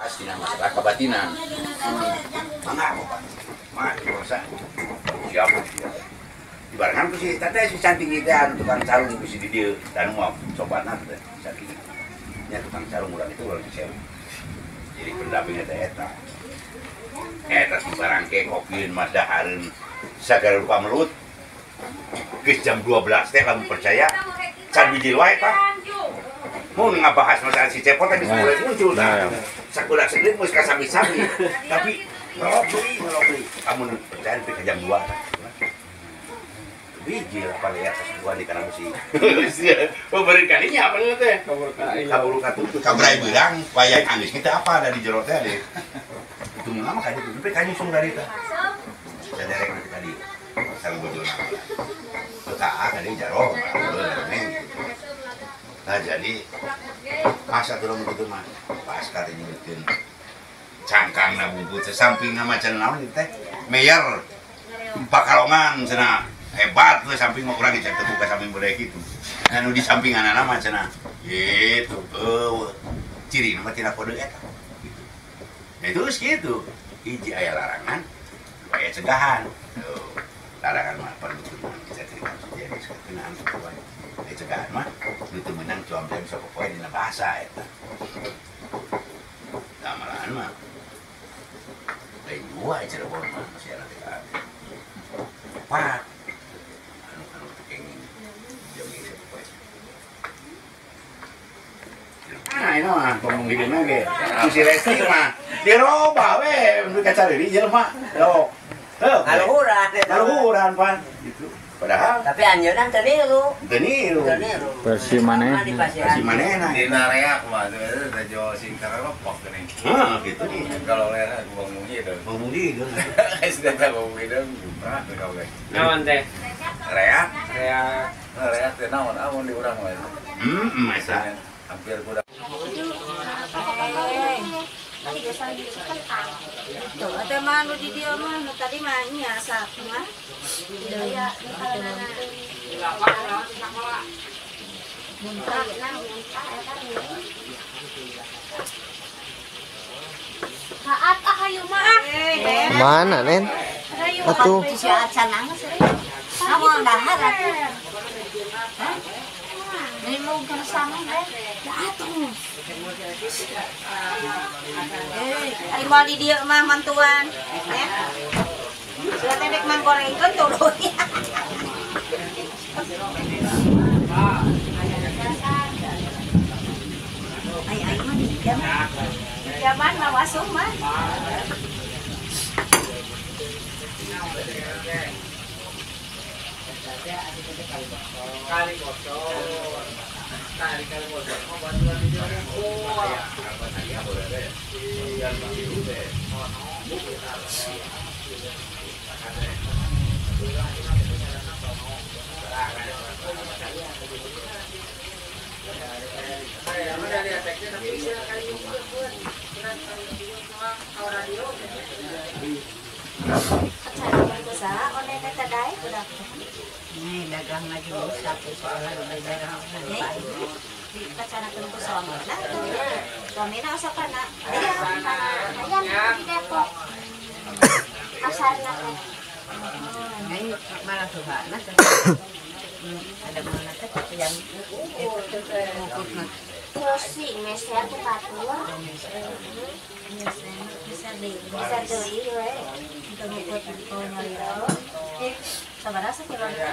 Astina masalah kebatinan. Mangga Bapak. Mah dosa. Siap siap. Dibarengan ku si teteh si cantik teh anu tukang calung ku si di dieu. Dan mah sobatna teh cantik. Nya tukang calung urang itu urang Cisewu. Jadi pendampingnya teh eta. Eta si barangke kopieun mah dahareun sagala rupa melut. Geus jam 12 teh lamun percaya can bijil wae tah. Mun ngabahas masalah si Cepot tadi mulai muncul. Nah, sakulah sedeuk geus kasami-sami. Tapi ngelobi. Amun percaya nepi ka jam 2. Bijil apa lihat sesuatu di kana musi. Pemberi kalinya apa teh? Kaburu katutu. Kabrai beurang wayang anggeus kita apa ada di jero teh deh. Itu mah ka ditu nepi ka nyusung dari teh. Saderek nanti tadi. Sareng bojona. Teu ka di jero. Nah jadi masa turun begitu mah pas kali nyebutin cangkang na bungkus samping nama cenah naon teh mayor Pakalongan cenah hebat we samping mah urang dicek teu buka samping budaya kitu. Anu di sampinganana mah cenah gitu eueuh ciri mah tina kode eta gitu. Nah itu geus kitu hiji aya larangan dua aya cegahan. Tuh larangan mah perlu kita cerita jadi kenaan wae cegahan mah nu teu meunang cuam-cuam sok poe dina bahasa eta. Tah malahan mah lain dua Cirebon mah masih ada teh. Empat anu teu kenging jami sok poe. Ah ini mah ngomong hideuna ge. Si Lesti mah diroba we nu kacariri jelema. Loh. Kaluhuran. Kaluhuran pan gitu. Padahal tapi anjeunna teu niru. Teu niru. Versi manehna. Versi manehna. Dina reak mah teh jual singkara ropok geuning. Heeh gitu. Kalau lera buang hideung. Buang hideung. Geus datang buang hideung jumrah teh kabeh. Naon teh? Reak. Reak. Reak teh naon amun di urang mah. Heeh, eta. Hampir kuda. Tuh, ada mah nu di dieu mah nu tadi mah nya satu mah. Aya Saat ah hayu mah ah. Mana Nen? Atuh. Si acan anggeus euy. Kamu dahar atuh. Hah? Ini mau bersama deh. Ya atuh. Ari moal di dieu mah mantuan, ya. Sudah teh dek manggorengkeun tuluy. Ai ai mah di jam. Jaman mah wasung mah. Kali kosong. Kali kali kosong. Mau bantuan di sini. Oh. Nih dagang lagi satu sekolah udah jarang. Kacanakeun ku suamina suamina osokana ayam ayam di Depok pasarna teh ini malah tuhana ada mana teh yang itu ngukutna terus sih meser ku batur meser deui we teu ngukut nyalira sabaraha sakilo teh?